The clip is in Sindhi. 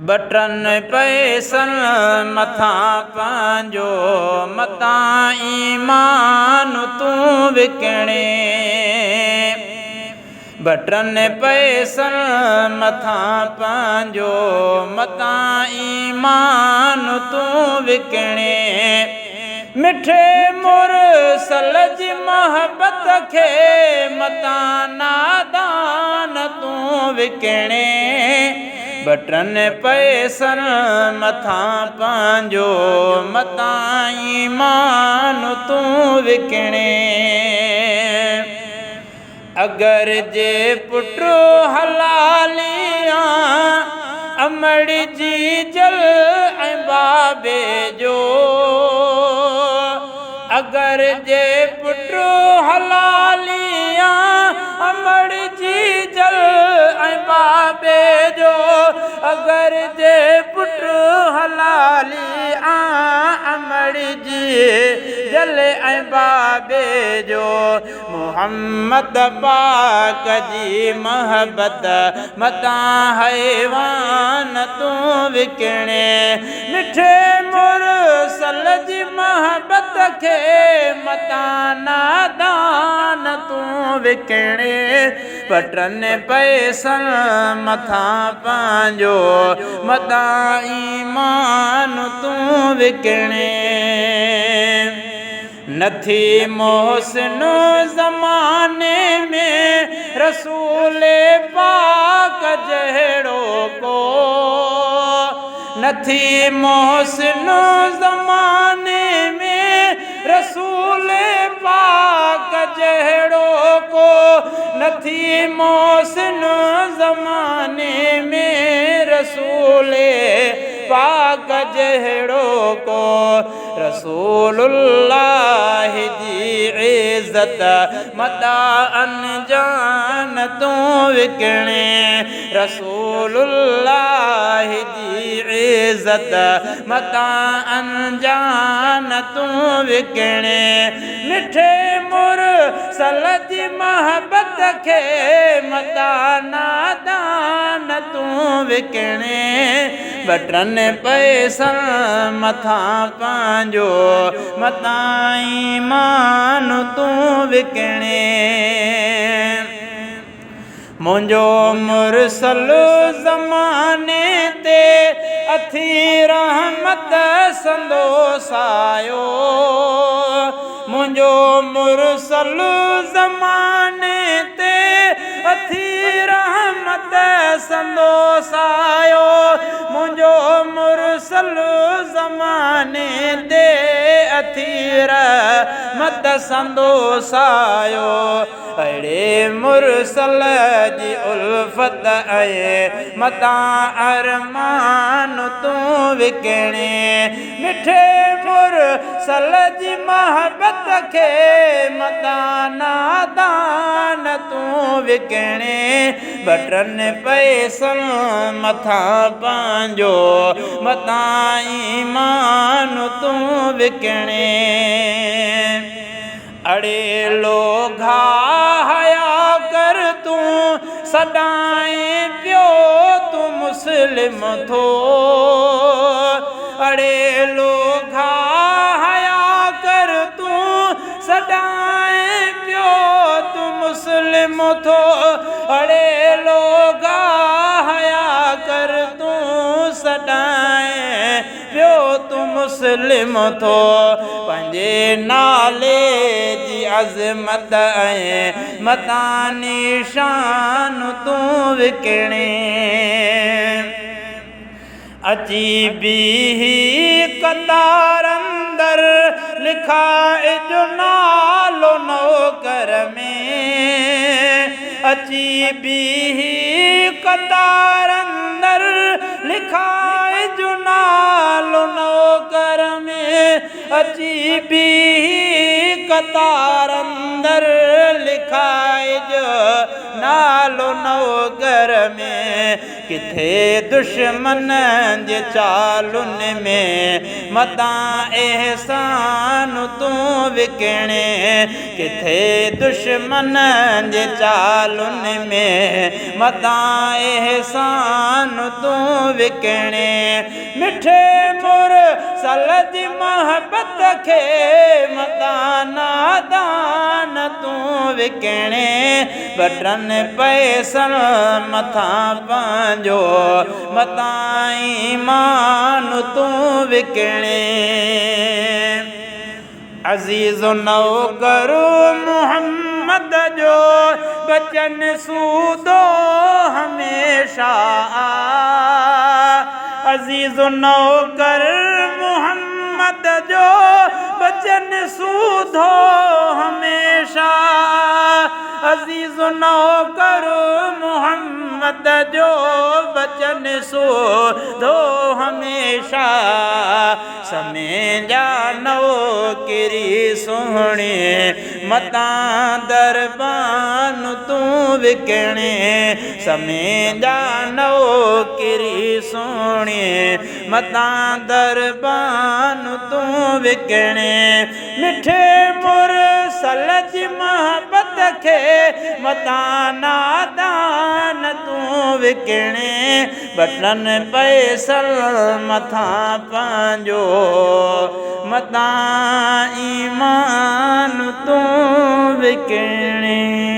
ٻٽن پئسن مٿان پنهنجو متان ايمان تون وڪڻي. ٻٽن پئسن مٿان پنهنجو متان ايمان تون وڪڻي. مٺي مرسل جي محبت کي متان نادان تون وڪڻي. ٻٽن پئسن مٿان پنهنجو متان ايمان تون وڪڻي. اگر جي پٽ حلاليان امڙ جي جل ۽ بابي جو. اگر جي پٽ حلاليان امڙ جي جل ۽ بابي جو. اگر جي پٽ حلاليان امڙ جي جل ۽ بابي جو. محمد پاڪ جي محبت متان حيوان تون وڪڻي. مٺي مرسل جي محبت کي متان نادان تون وڪڻي. ٻٽن پئسن مٿان پنهنجو متان ايمان تون وڪڻي. نٿي محسن زماني ۾ رسول پاڪ جهڙو ڪو. نٿي محسن زماني ۾ رسول پاڪ جهڙو ڪو. نٿي محسن زماني ۾ رسول پاڪ جهڙو ڪو. رسول الله جي عزت متان انجان تون وڪڻي. رسول الله جي عزت متان انجان تون وڪڻي. مٺي مرسل جي محبت کي متان نادان تون وڪڻي. ٻٽن پئسن مٿان پنهنجو متان ايمان تون وڪڻي. منهنجو مرسل زماني تي اٿي رحمت سندو سايو. منهنجو مرسل زماني تي اٿي رحمت سندو سايو. منهنجو مرسل زماني تي اٿي رحمت سندو سايو. اڙي مرسل جي الفت ۽ متان ارمان تون وڪڻي. مٺي مرسل جي محبت کي متان نادان تون وڪڻي. ٻٽن پئسن مٿان پنهنجو متان ايمان تون وڪڻي. اڙي لوگها حيا ڪر تون سڏائين پيو تون مسلم ٿو. اڙي لوگها حيا ڪر تون سڏائين پيو تون مسلم ٿو. اڙي لوگها حيا ڪر تون سڏائين پيو تون مسلم ٿو. پنهنجي نالي جي عظمت ۽ متان نشان تون وڪڻي. اچي بيهي قطار اندر لکائج نالو نوڪر ۾. اچي بيهي قطار اندر لکائج نالو نوڪر ۾. اچي بيهي قطار اندر لکائج نالو نوڪر ۾. ڪٿي دشمن جي چالن ۾، متان احسان تون وڪڻي. ڪٿي دشمن جي چالن ۾، متان احسان تون وڪڻي. مٺي مرسل جي محبت کي، متان نادان تون وڪڻي. ٻه ٽن پئسن مٿان پنهنجو، متان ايمان تون وڪڻي. عزيز نوڪر محمد جو، بچن سودو هميشه. عزيز نوڪر محمد جو، بچن سودو هميشه. عزيز نوڪر محمد جو، بچن سودو هميشه. سمي جا نوڪري سهڻي، متان دربان تون وڪڻي. سمي جا نوڪري سهڻي، متان دربان تون وڪڻي. مٺي مرسل جي محبت کي، متان نادان تون وڪڻي. ٻه ٽن پئسن مٿان پنهنجو، متان ايمان تون وڪڻي.